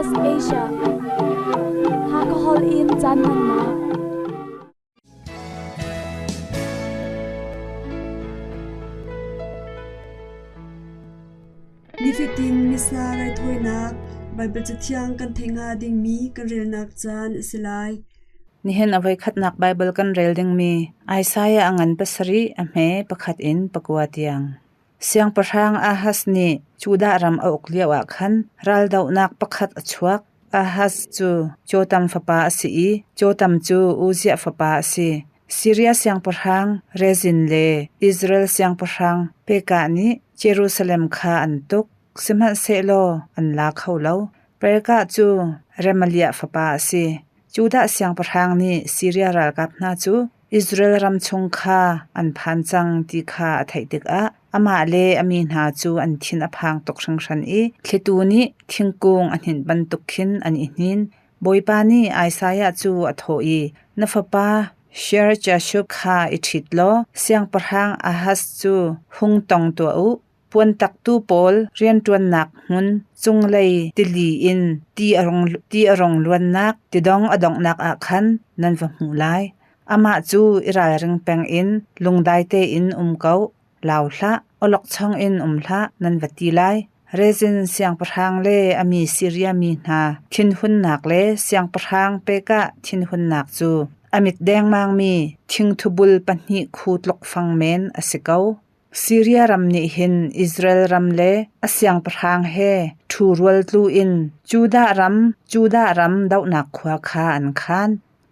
SBS Asia. Hakahol in caan hmannak. Nifatin Missa raithawinak Baibal Cathiang kan theih hnga dingmi kan relnak caan a si lai. Nihin a voikhatnak Baibal kan rel dingmi Isaiah a ngan pasarih a hme pakhat in pakua tiang. Siangpahrang Ahaz nih Judah ram a uk lioah khan raldohnak pakhat a chuak. Ahaz cu Jotham fapa a si i Jotham cu Uzziah fapa a si. Siria siangpahrang Rezin le Israel siangpahrang Pekah nih Jerusalem kha an tuk, sihmanhsehlaw an la kho lo. Pekah cu Remaliah fapa a si. Judah siangpahrang nih Siria ralkap hna cu Israel ram chung kha an phan cang ti kha a theih tikah amah le a mi hna cu an thin a phang tuk hringhran i thlitu nih thingkung a hninh bantuk khin an i hnin. Bawipa nih Isaiah cu a thawh i, Na fapa Shear-jashub kha i ṭhit law siangpahrang Ahaz cu hung tong tuah u. Puantaktu pawl rianṭuannak hmun cunglei tili in ti a rung luannak tidong a donghnak ah khan nan va hmuh lai. Amah cu i ralring peng in lungdai tein um ko. Lau hlah, awlokchong in um hlah, nan va ti lai. Rezin siangpahrang le a mi Siria mi hna thinhunnak le siangpahrang Pekah thinhunnak cu a mit dengmangmi thingthubul pahnih khu tluk fang men a si ko. Siria ram nih hin Israel ram le a siangpahrang he ṭhurual tlu in Judah ram, Judah ram dohnak khua kha an khan.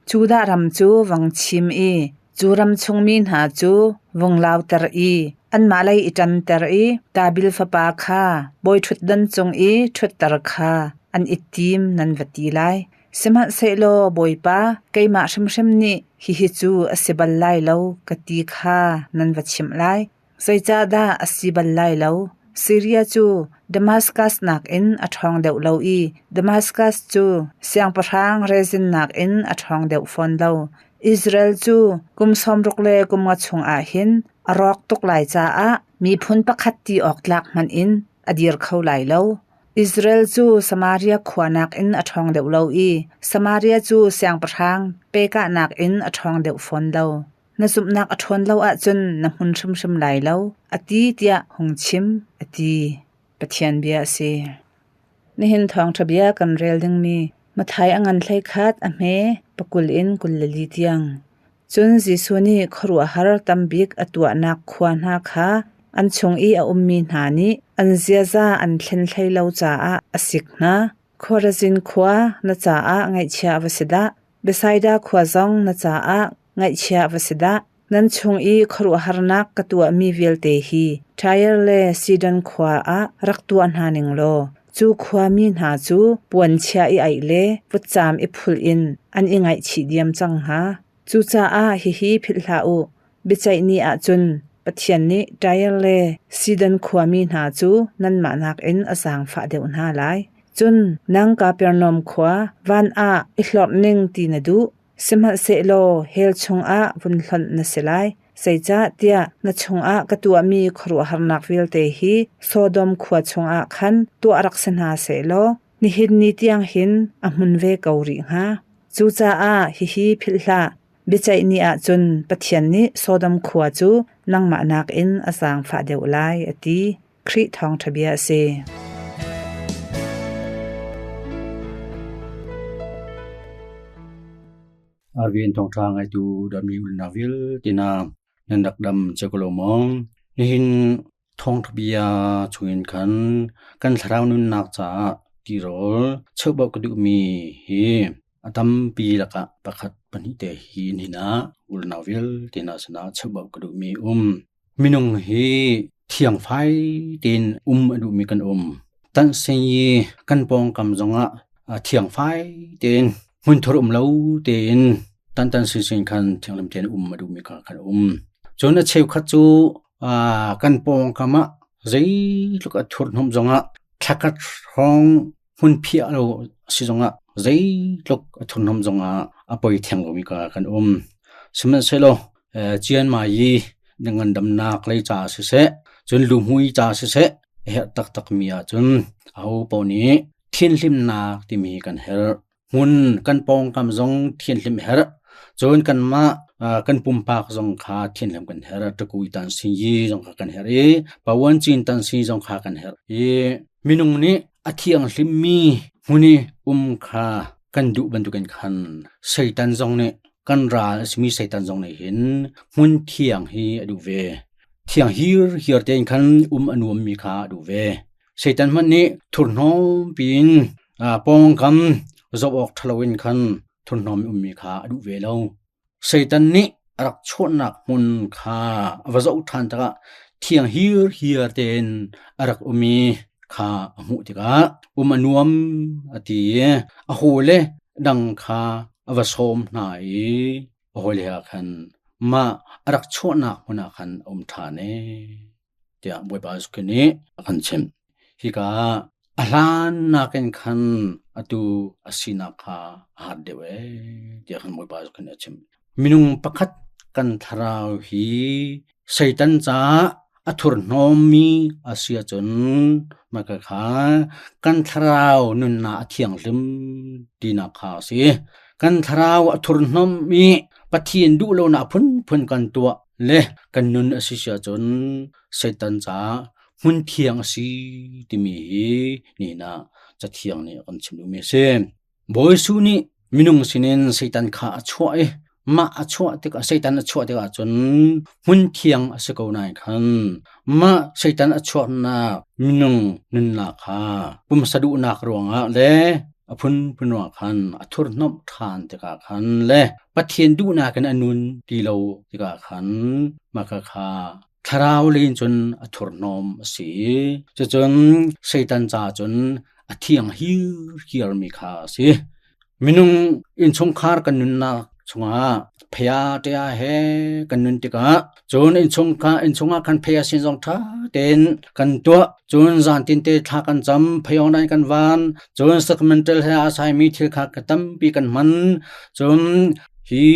Judah ram cu vang chim i cu ram chungmi hna cu vung lauter i anmah lei i ṭanter i David fapa kha bawiṭhutdan cung i ṭhutter kha an i tim nan va ti lai. Sihmanhsehlaw Bawipa, keimah hrimhrim nih hihi cu a si bal lai lo ka ti kha nan va chimh lai. Zeicahdah a si bal lai lo? Siria cu Damaskas nakin a ṭhawng deuh lo i Damaskas cu siangpahrang Rezin nakin a ṭhawng deuh fawn lo. Israel cu kum sawmruk le kum nga chungah hin a rawk tuk lai caah miphun pakhat ti awk tlak hmanh in a dir kho lai lo. Israel cu Samaria khua nakin a ṭhawng deuh lo i Samaria cu siangpahrang Pekah nakin a ṭhawng deuh fawn lo. Na zumhnak a ṭhawn lo ahcun na hmun hrimhrim lai lo, a ti tiah hung chim, a ti. Pathian bia a si. Nihin thawngṭha bia kan rel dingmi Matthai a ngan hleikhat a hme pakul in 24 tiang. Cun Jesuh nih khuaruahhar tambik a tuahnak khua hna kha an chung i a ummi hna nih an ziaza an thlen hlei lo caah a sik hna. Khorazin khua na caah ngaihchia va si dah! Bethsaida khua zong na caah ngaihchia va si dah! Nan chung i khuaruahharnak ka tuahmi vialte hi Tyre le Sidon khua ah rak tuah hna ning law cu khuami hna cu puanchia i aih le vutcaam i phulh in an i ngaihchih diam cang hnga. Cucaah hihi philh hlah u, biaceih ni ah cun Pathian nih Tyre le Sidon khuami hna cu nanmah nakin a zaangfah deuh hna lai. Cun nang Kapernaum khua, van ah i hlorh ning ti na duh, sihmanhsehlaw hell chungah vun hlonh na si lai. Zeicahtiah na chungah ka tuahmi khuaruahharnak vialte hi Sodom khua chungah khan tuah rak si hna sehlaw nihin ni tiang hin a hmun ve ko rih hnga. Cucaah hihi philh hlah, biaceih ni ah cun Pathian nih Sodom khua cu nangmah nakin a zaangfah deuh lai, a ti. Khrih thawngṭha bia a si. Arvin thawngṭha ngaitu dami ulnak vialte na nan rak dam cio ko lo maw? Nihin thawngṭha bia chungin khan kan thlarau nunnak caah tirawl cheubauh ka duhmi hi a tampi lakah pakhat pahnih te hi nihin ah ulnau vialte hna sinah cheubauh ka duhmi um. Minung hi thiangfai tein um a duhmi kan um. Tanhsing i kan pawngkam zongah thiangfai tein hmunthur um lo tein tantan sinsin khan thianghlim tein um a duhmi kha kan um. Cun a cheukhat cu kan pawngkam ah zeitluk a thurhnawm zongah thlakhat hrawng hmunphiah lo a si zongah zeitluk a thurhnawm zongah a poi theng lomi kha kan um. Sihmanhsehlaw Chianmai i na ngandamnak lei ca siseh, cun luhmui ca siseh, a herh taktakmi ahcun aho paoh nih Thianhlimnak timi kan herh. Hmun kan pawngkam zong thianhlim herh. Cun kanmah kan pumpak zong kha thianhlim kan herh. Ṭakui tan sin yi zong kha kan herh i pawan cin tan sin zong kha kan herh. I minung nih a thianghlimmi hmun i um kha kan duh bantukin khan Satan zong nih kan ral a simi Satan zong nih hin hmun thiang hi a duh ve. Thiang hirhiar tein khan um a nuammi kha a duh ve. Satan hmanh nih thurhnawm piin pawngkam zoh awk ṭhalo in khan thurhnawm ummi kha a duh ve lo. Satan nih a rak chuahnak hmun kha a va zoh ṭhan tikah thiang hirhiar tein a rak um i kha a hmuh tikah um a nuam a ti i a hawile dang kha a va sawm hna i a hawile ah khan mah a rak chuahnak hmun ah khan a um ṭhan ee tiah Bawipa Jesuh Khrih nih a kan chimh. Hika a hlan nakin khan atu a sinak kha a hat deuh ee tiah khan Bawipa Jesuh Khrih nih a chimh. Minung pakhat kan thlarau hi Satan caah a thurhnawmmi a si ahcun mah kha kan thlarau nunnak a thianghlim tinak kha a si. Kan thlarau a thurhnawm i Pathian duh lonak phunphun kan tuah le kan nun a si si ahcun Satan caah hmun thiang a si timi hi nihin ah Cathiang nih a kan chimh duhmi a si. Bawi Jesuh nih minung sinin Satan kha a chuah i mah a chuah tikah Satan a chuah tikah cun hmun thiang a si ko nain khan mah Satan a chuahnak minung nunnak kha pumsa duhnak ruangah le a phunphun ruangah khan a thurhnawmh ṭhan tikah khan le Pathian duhnak in a nun ti lo tikah khan mah kha thlarau lei in cun a thurhnawm a si i cucun Satan caah cun a thiang hirhiarmi kha a si. Minung innchungkhar kan nunnak chungah phaya ṭia he kan nun tikah cun innchungkhar innchungah khan phaya sin zong ṭha tein kan tuah cun zan tin te thla kan cam phayong dan kan van cun sacramental he aa saimi thil kha ka tampi kan hman cun hi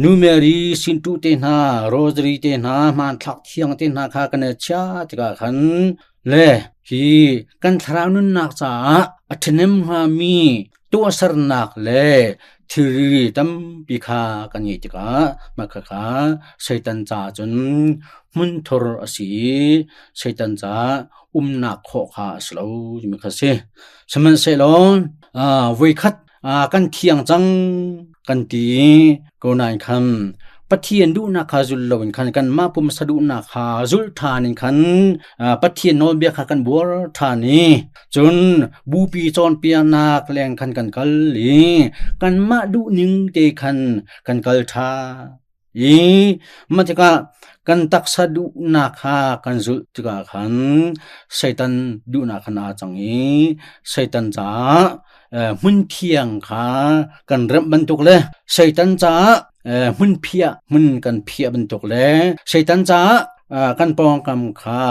Nu Mary sintu te hna rosary te hna hmanthlak thiang te hna kha kan i chia tikah khan le hi kan thlarau nunnak caah a ṭhahnem hngami tuahsernak le thilri tampi kha kan ngeih tikah mah khakha Satan caah cun hmunthur a si i Satan caah umnak khawh kha a si lo timi kha a si. Sihmanhsehlaw voikhat kan thiang cang kan ti ko nain khan Pathian duhnak kha zul loin khan kanmah pumsa duhnak kha zulh ṭhan in khan Pathian nawlbia kha kan buar ṭhan i cun bupi cawnpiaknak leng khan kan kal i kanmah duhning te khan kan kal ṭhan i mah tikah kan taksa duhnak kha kan zulh tikah khan Satan duhnak khan aa cang i Satan caah hmun thiang kha kan remh bantuk le Satan caah hmun phiah hmun kan phiah bantuk le Satan caah kan pawngkam kha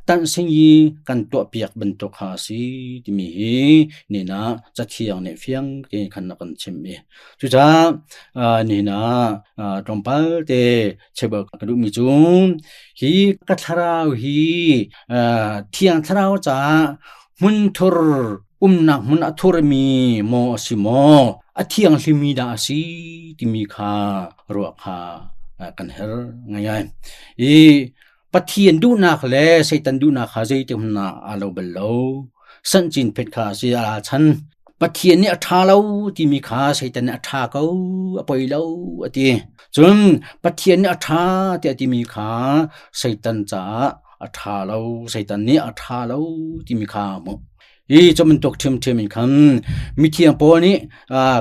tanhsing i kan tuahpiak bantuk kha a si timi hi nina cathiang nih fiang tein khan a kan chimh i Cucaah nihin ah tlawmpal te cheuh ka duhmi cu hi ka thlarau hi Thiang Thlarau caah hmunthur umnak hmun a thurmi maw a si maw a thianghlimi dah a si timi kha ruah kha kan herh ngaingai. I Pathian duhnak le Satan duhnak kha zeitik hmanh ah aa lo bal lo. Sanhcin phet kha a si a chan. Pathian nih a ṭha lo timi kha Satan nih a ṭha ko, a poi lo a ti. Cun Pathian nih a ṭha tiah a timi kha Satan caah a ṭha lo, Satan nih a ṭha lo timi kha a hmuh. Hi cu bantuk ṭhiamṭhiam in khan mithiang Paul nih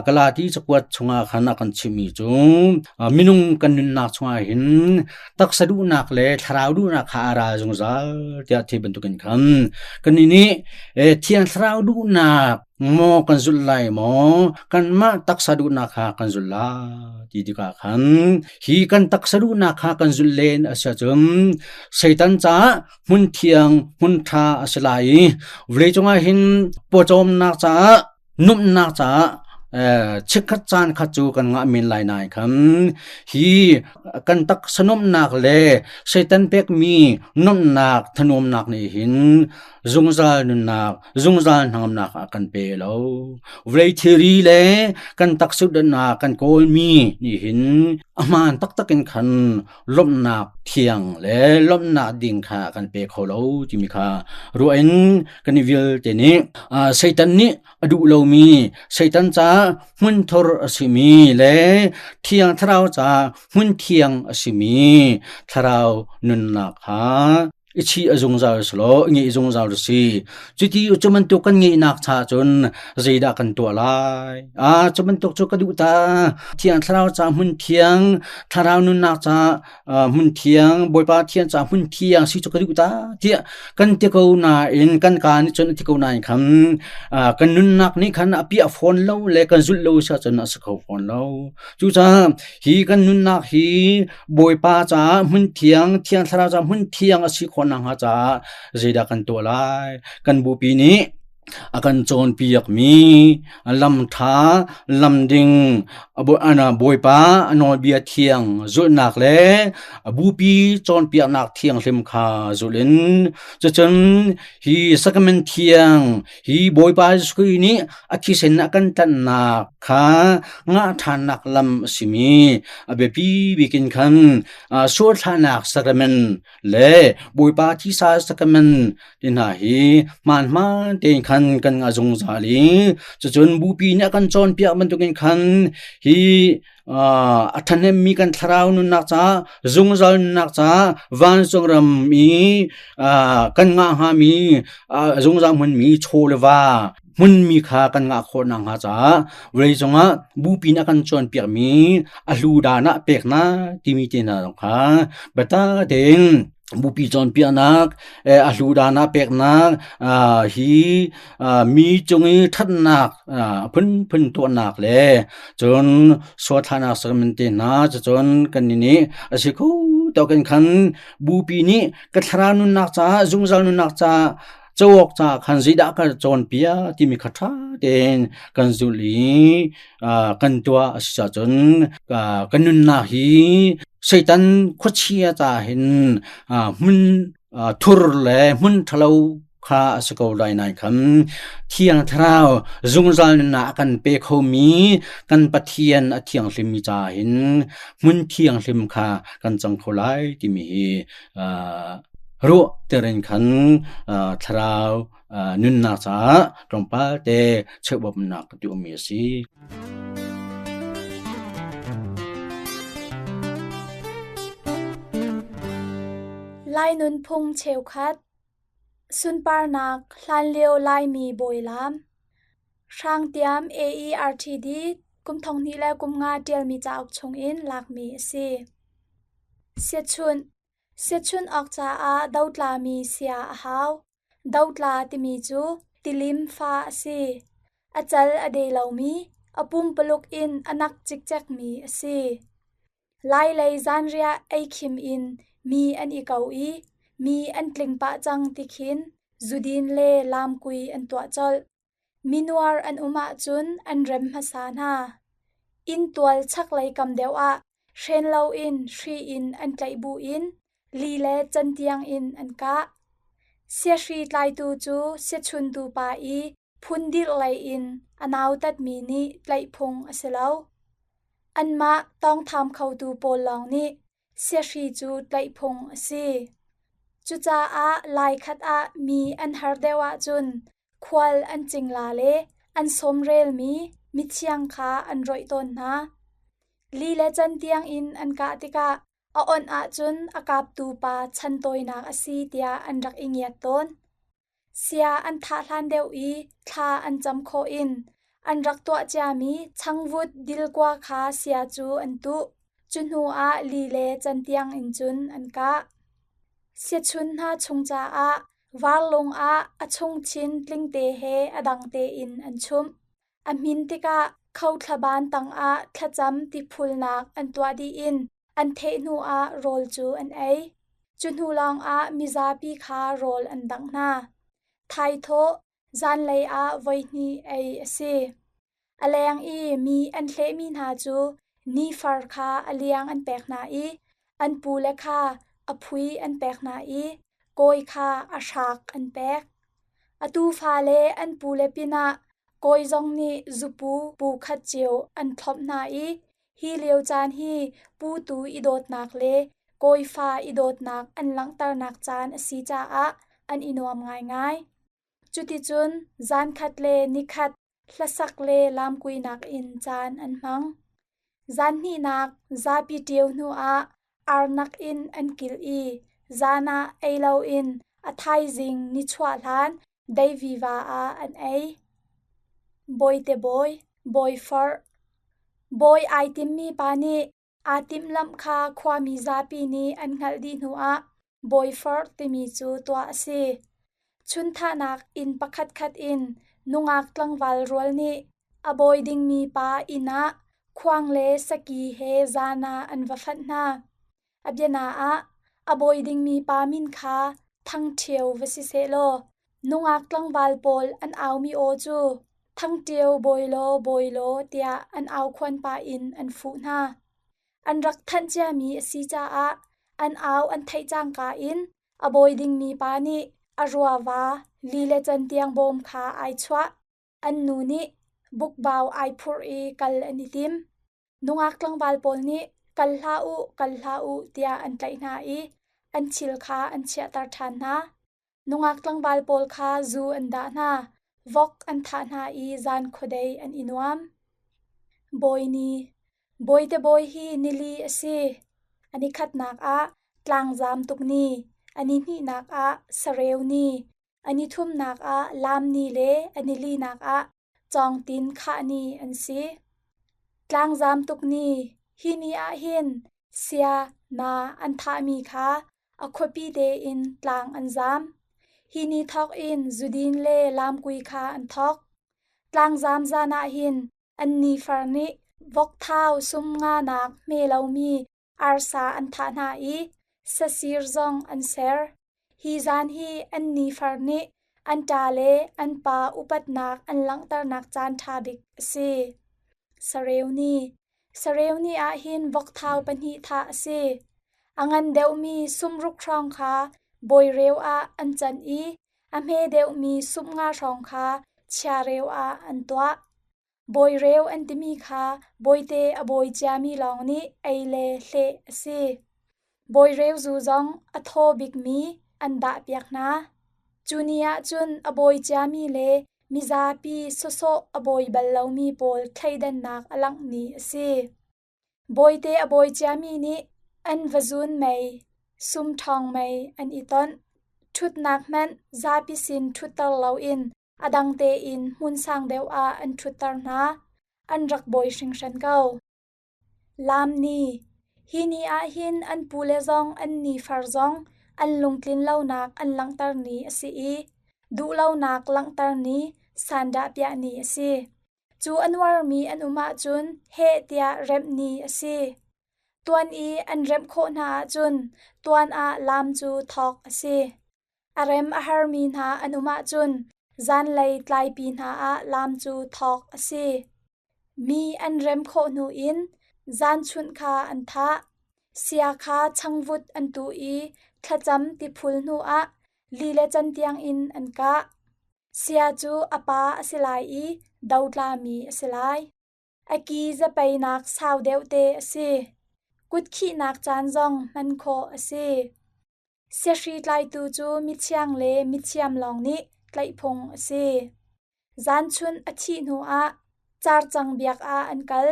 Galati cakuat chungah khan a kan chimhmi cu minung kan nunnak chungah hin taksa duhnak le thlarau duhnak kha a ral zungzal tiah thei bantukin khan kannih nih Thiang Thlarau duhnak maw kan zulh lai maw kanmah taksa duhnak kha kan zulh lai ti tikah khan hi kan taksa duhnak kha kan zulh len a si ahcun Satan caah hmun thiang hmun ṭha a si lai i vawleicung ah hin pawcawmnak caah nuamhnak caah Chikkhat caan khat cu kan ngah men lai nain khan hi kan taksa nuamhnak le Satan pekmi nuamhnak thanuamnak nih hin zungzal nunnak zungzal hnangamnak ah kan pe lo. Vawlei thilri le kan taksa dannak kan kawlmi nih hin a hmaan taktak in khan lawmhnak thiang le lawmhnak ding kha kan pe kho lo timi kha ruah in kan i vialte nih Satan nih a duh lomi Satan ca hmunthur a simi le Thiang Thlarau ca hmun thiang a simi thlarau nunnak kha i chih a zungzal selaw i ngeih zungzal si. Cuti cu bantuk kan ngeihnak cha cun zeidah kan tuah lai? Ah, cu bantuk cu ka duh ta. Thiang Thlarau ca hmun thiang, Thlarau nunnak ca hmun thiang, Bawipa thiang ca hmun thiang si cu ka duh ta tiah kan ti ko nain kan ka nih cun a ti ko nain khan kan nunnak nih khan a piah fawn lo le kan zulh lo si ahcun a si kho fawn lo. Cucaah hi kan nunnak hi Bawipa caah hmun thiang, Thiang Thlarau caah hmun thiang a si khawh nakhnga caah zeidah kan tuah lai? Kan bupi nih a kan cawnpiakmi lam ṭha, lam ding, Bawipa a nawlbia thiang zulhnak le bupi cawnpiaknak thianghlim kha zulh in cucun hi sacrament thiang hi Bawipa Jesuh Khrih nih a thisen a kan tlanhnak kha ngah ṭhannak lam a simi a biapi bik in khan sualthlahnak sacrament le Bawipa thisa sacrament ti hna hi hmaanhmaan tein khan kan ngah zungzal i cucun bupi nih a kan cawnpiak bantukin khan hi a ṭhahnemmi kan thlarau nunnak ca zungzal nunnak ca vancung ram i kan ngah hngami zungzal hmunmi chaw le va hmunmi kha kan ngah khawh nakhnga caah vawlei cungah bupi nih a kan cawnpiakmi a hlu dan ah pek na timi te hna zong kha biatak tein bupi cawnpiaknak a hlu dan ah peknak hi mi cung i ṭhatnak phunphun tuahnak le cun suathlanak sacrament te hna cucun kan nih a si kho tawk in khan bupi nih ka thlarau nunnak caah zungzal nunnak caah cauk caah khan zeidah ka cawnpiak timi kha ṭha tein kan zulh i kan tuah a si ahcun kan nunnak hi Satan khuachia caah hin hmun thur le hmun ṭhalo kha a si ko lai nain khan Thiang Thlarau zungzal nunnak a kan pe khomi kan Pathian a thianghlimmi caah hin hmun thianghlim kha kan cang kho lai timi hi ruah terin khan thlarau nunnak caah tlawmpal te cheubawmnak ka tuahmi a si. Lai nunphung cheukhat Sunparnak hlanlio Laimi bawilaam Hrangtiam AERTD kum 2005 ṭialmi cauk chungin lakmi a si. Siachunh Siachunh awk caah dotlami sia a hau. Dotla timi cu tilim fa a si. A cal a de lomi, a pumpaluk in a nak cikcekmi a si. Lailei zanriah ei khim in mi an i ko i mi an tling pah cang ti khin zudin le lamkui an tuah colh. Minuar an um ahcun an rem hmasa hna. Inntual chaklei kam deuh ah hren loin hri in an tlaih buin li le cantiang in an kah. Siahri tlaitu cu siachuntu pa i phundirh lei in a nautatmi nih tlaih phung a si lo. Anmah tawngtham khotu pawl lawng nih siahri cu tlaih phung a si. Cucaah laikhat ah mi an har deuh ahcun khual an cingla le an sawmrelmi mithiang kha an roih tawn hna. Li le cantiang in an kah tikah a onh ahcun a kaptu pa chantawinak a si tiah an rak i ngiat tawn. Sia an thah hlan deuh i thla an cam khawh in an rak tuah ciami changvut dilkua kha sia cu an tuh. Cu hnu ah li le cantiang in cun an kah. Siachun hna chung caah varlung ah a chungchin tlingte he a dang tein an chumh. A hmin tikah khothlaban tangah thlacam tiphulnak an tuah dih in an theh hnuah rawl cu an ei. Cu hnu lawngah mizapi kha rawl an dangh hna. Thaithawh zanlei ah voihnih ei a si. A leng i mi an hlehmi hna cu nifar kha a liang an pek hna i an pule kha a phui an pek hna i kawi kha a hrak an pek. A tufa le an pule pinah kawi zong nih zupu pu khat cio an thlomh hna i hi lio caan hi putu i dawtnak le kawifa i dawtnak an langhternak caan a si caah an i nuam ngaingai. Cuticun zankhat le nikhat hlasak le lamkuinak in caan an hmang. Zan hnihnak zapi ṭio hnuah arnak in an kil i zan ah ei loin a thaizing nichuah hlan deiviva ah an ei. Bawite bawi, bawi forh. Bawi ai timmi pa nih Aa timhlamh kha khuami zapi nih an hngalh dih hnuah bawiforh timi cu tuah a si. Chunthahnak inn pakhatkhat in nungak tlangval rual nih a bawi dingmi pa inn ah khuang le saki he zan ah an va fanh hna. A biana ah, a bawi dingmi pa min kha Thangṭhio va si sehlaw nungak tlangval pawl an aumi aw cu Thangṭio bawi law bawi law tiah an aukhuan pah in an fuh hna. An rak thanh ciami a si caah an au an theih cangka in a bawi dingmi pa nih a ruava li le cantiang bawm kha ai chuah. An nu nih bukbau ai phurh i kal an i tim. Nungak tlangval pawl nih kal hlah u, kal hlah u tiah an tlaih hna i an thil kha an chiahter ṭhan hna. Nungak tlangval pawl kha zu an dah hna, vok an thah hna i zan khuadei an i nuam. Bawi ni. Bawite bawi hi nili a si. A nikhatnak ah tlangzam tuk ni, a nihnihnak ah sareu ni, a nithumnak ah laam ni le a nilinak ah cawngtin khah ni an si. Tlangzam tuk ni, hi ni ah hin sia, na an thahmi kha a khuapi tein tlang an zam. Hi ni thawk in zudin le lamkui kha an thawk. Tlangzam zan ah hin an nifar nih vokthau sum nga nak hme lomi arsa an thah hna i sasir zong an ser. Hi zan hi an nifar nih an ṭa le an pa upatnak an langhternak caan ṭha bik a si. Sareu ni. Sareu ni ah hin vokthau pahnih thah a si. A ngan deuhmi sumruk hrawng kha bawireu ah an can i a hme deuhmi sumnga hrawng kha chiareu ah an tuah. Bawireu an timi kha bawite a bawi ciami lawng nih ei le hleh a si. Bawireu zu zong a thaw bikmi an dahpiak hna. Cu ni ah cun a bawi ciami le mizapi sawsawh a bawi bal lomi pawl thleidannak a langh ni a si. Bawite a bawi ciami nih an va zun mei, sum ṭhawng mei an i tonh. Ṭhutnak hmanh zapi sin ṭhutter loin a dang tein hmun sang deuh ah an ṭhutter hna. An rak bawi hringhran ko. Laam ni. Hi ni ah hin an pule zong an nifar zong an lungtlin lonak an langhter ni a si i duhlonak langhter ni, sandahpiah ni a si. Cu a nuarmi an um ahcun heh tiah remh ni a si. Tuan i an remh khawh hna ahcun tuan ah laam cu thawk a si. A rem a harmi hna an um ahcun zanlei tlaipi hna ah laam cu thawk a si. Mi an rem khawh hnu in zanchunh kha an thah. Sia kha changvut an tuh i thlacam tiphul hnuah li le cantiang in an kah. Sia cu a pa a si lai i dotlami a si lai. A ki zapeinak sau deuh te a si. Kutkhihnak caan zong hman khawh a si. Siahri tlaitu cu mithiang le mithiam lawng nih tlaih phung a si. Zanchun a thih hnuah carcang biak ah an kal.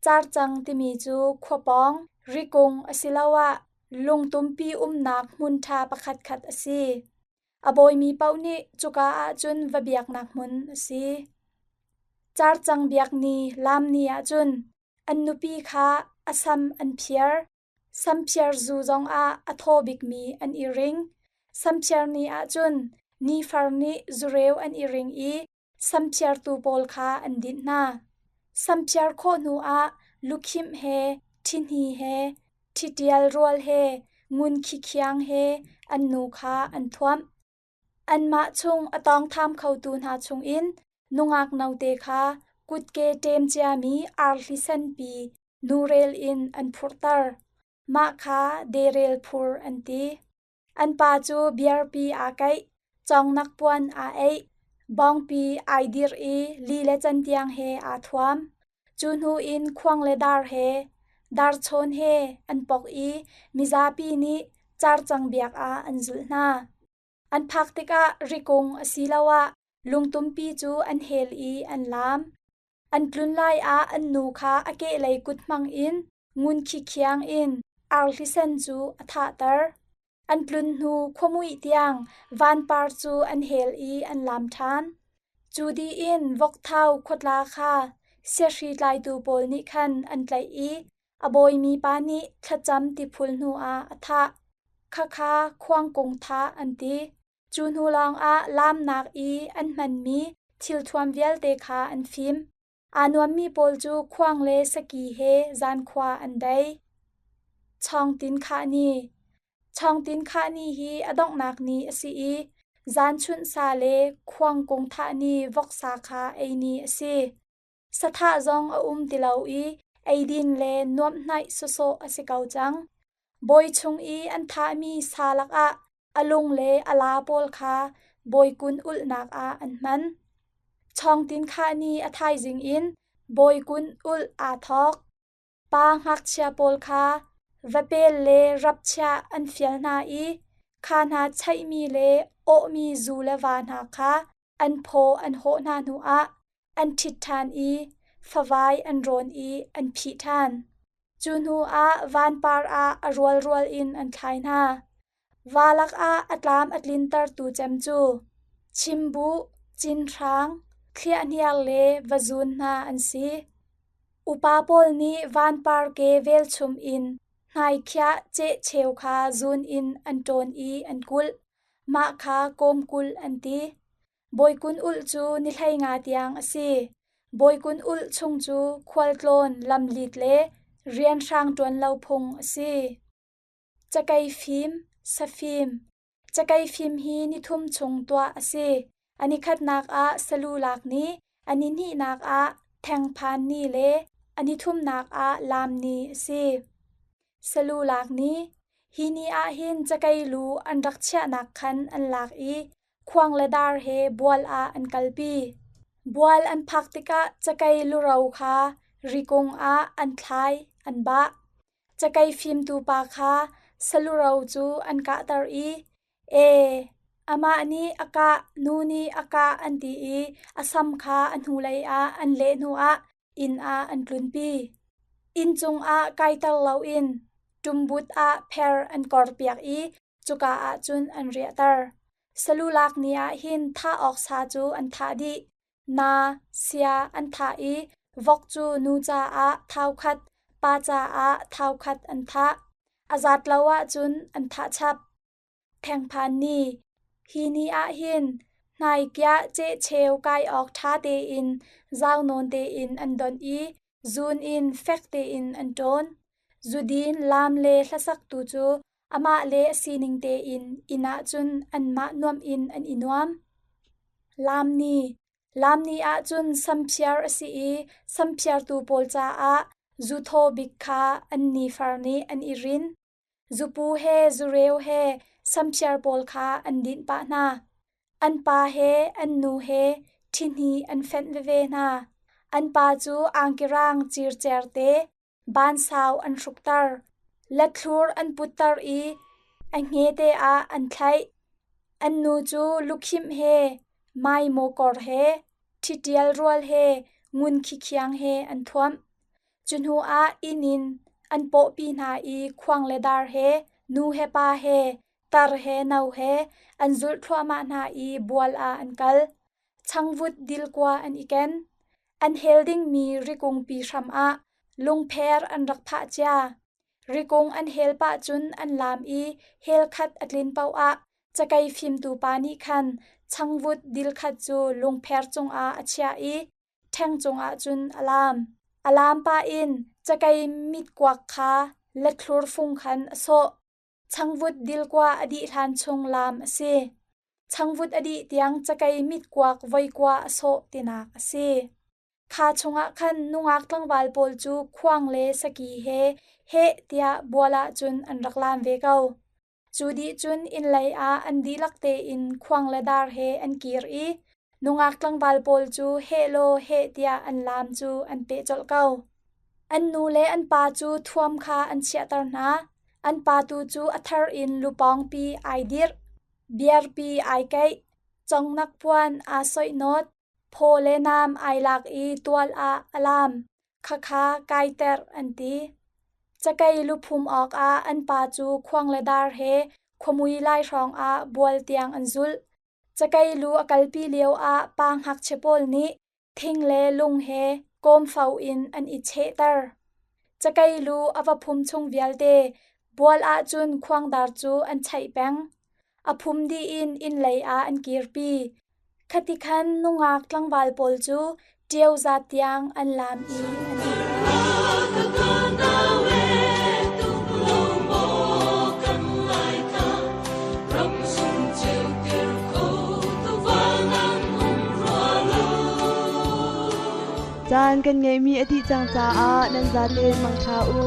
Carcang timi cu khua pawng, rikung asiloah lungtumpi umnak hmun ṭha pakhatkhat a si. A bawimi paoh nih cuka ah cun va biaknak hmun a si. Carcang biak ni laam ni ah cun an nupi kha a sam an phiar. Samphiar zu zongah a thaw bikmi an i ring. Samphiar ni ahcun nifar nih zureu an i ring i samphiartu pawl kha an dinh hna. Samphiar khawh hnuah lukhimh he, ṭhihni he, ṭhitial rual he, ngun khikhiang he an nu kha an thuamh. Anmah chung a tawngtham khotu hna chungin nungak note kha Kutke ṭem ciami arhli senpi nurel in an phurhter. Mah kha derel phur an ti. An pa cu biarpi aa kaih, cawngnak puan aa eih, bawngpi ai dirh i li le cantiang he aa thuam. Cu hnu in khuang le dar he, darchawn he an pok i mizapi nih carcang biak ah an zulh hna. An phak tikah rikung asiloah lungtumpi cu an hel i an laam. An tlun lai ah an nu kha a kehlei kut hmang in ngun khikhiang in arhli sen cu a thahter. An tlun hnu khuamuih tiang vanpar cu an hel i an laam ṭhan. Cu dih in vokthau khuatla kha siahri tlaitu pawl nih khan an tlaih i a bawimi pa nih thlacam tiphul hnuah a thah. Khakha khuangkung thah an ti. Cu hnu lawngah laamnak i an hmanmi thilthuam vialte kha an fim. Aa nuammi pawl cu khuang le saki he zankhua an dei. Chawngtin khah ni. Chawngtin khah ni hi a donghnak ni a si i zanchunh sa le khuangkung thah ni voksa kha ei ni a si. Sathah zong a um ti lo i eidin le nuamhhnaih sawsawh a si ko cang. Bawi chung i an thahmi sa lakah a lung le a la pawl kha bawikun ulhnak ah an hman. Chawngtin khah ni a thaizing in bawikun ulh aa thawk. Pa ngakchia pawl kha vapel le rapchiah an fial hna i kha hna chaihmi le awhmi zu le va hna kha an phaw an hawh hna hnuah an ṭhit ṭhan i favai an rawn i an phih ṭhan. Cu hnuah vanpar ah a rualrual in an thlai hna. Va lakah a tlam a tlintertu cem cu chimbuh, cinhrang, thliahhniar le vazun hna an si. Upa pawl nih vanpar ke velchum in hnaikhiah cehcheu kha zun in an ṭawn i an kulh. Mah kha kawmkulh an ti. Bawikun ulh cu ni 15 tiang a si. Bawikun ulh chung cu khualtlawn, lamlit le rianhrang ṭuan lo phung a si. Cakei fim, safim. Cakei fim hi nithum chung tuah a si. A nikhatnak ah salu lak ni, a nihnihnak ah thengphan ni le a nithumnak ah laam ni a si. Salu lak ni, hi ni ah hin cakei lu an rak chiahnak khan an lak i khuang le dar he bual ah an kalpi. Bual an phak tikah cakei luro kha rikung ah an thlai, an bah. Cakei fimtu pa kha saluro cu an kahter i, Ee, amah nih a kah, nu nih a kah an ti i a sam kha a hnulei ah an leh hnuah inn ah an tlunpi. Inn cungah kaiter loin ṭumbut ah pher an korpiak i cuka ah cun an riahter. Salu lak ni ah hin thah awk sa cu an thah dih. Na, sia an thah i vok cu nu caah thau khat, pa caah thau khat an thah. A zat lo ahcun an thah chap. Thengphan ni. Hi ni ah hin hnaikiah cehcheu kai awk ṭha tein zau nawn tein an donh i zun in fek tein an ṭawn. Zudin, laam le hlasak tu cu amah le a sining tein inn ah cun anmah nuamh in an i nuam. Laam ni. Laam ni ah cun samphiar a si i samphiartu pawl caah zuthaw bik kha an nifar nih an i rin. Zupu he zureu he samphiar pawl kha an dinh pah hna. An pa he an nu he ṭhihni an fenh veve hna. An pa cu angkirang circer te bansau an hrukter. Lathlur an putter i a hngete ah an thlaih. An nu cu lukhimh he maimawkor he ṭhitial rual he ngun khikhiang he an thuamh. Cu hnuah inn in an pawhpi hna i khuang le dar he, nu he pa he, tar he no he an zulh thluahmah hna i bual ah an kal. Changvut dilkua an i ken. An hel dingmi rikungpi hram ah lungpher an rak phah cia. Rikung an hel pah cun an laam i hel khat a tlin paoh ah cakei fimtu pa nih khan changvut dil khat cu lungpher cungah a chiah i ṭheng cungah cun a laam. A laam pah in cakei mitkuak kha lathlur fung khan a sawh. Changvut dilkua a dih hlan chung laam a si. Changvut a dih tiang cakei mitkuak voikua a sawh tinak a si. Kha chungah khan nungak tlangval pawl cu khuang le saki he heh tiah bual ahcun an rak laam ve ko. Cu dih cun inn lei ah an dihlak tein khuang le dar he an kir i nungak tlangval pawl cu heh law heh tiah an laam cu an peh colh ko. An nu le an pa cu thuam kha an chiahter hna. An pa tu cu a thar in lupawngpi ai dirh, biarpi ai keih, congnak puan aa soihnawt, Phaw le nam ai lak i tual ah a laam. Khakha kai terh an ti. Cakei luphum awkah an pa cu khuang le dar he khuamui lai hrawngah bual tiang an zulh. Cakei lu a kalpi lio ah pa ngakchia pawl nih thing le lung he kawmfo in an i chehter. Cakei lu a va phum chung vialte bual ahcun khuangdar cu an chaih peng. A phum dih in inn lei ah an kirpi. Khati khan nungak tlangval pawl cu ṭio zat tiang an laam i an i Caan kan ngeihmi a dih cang caah nan zaten mangṭha u.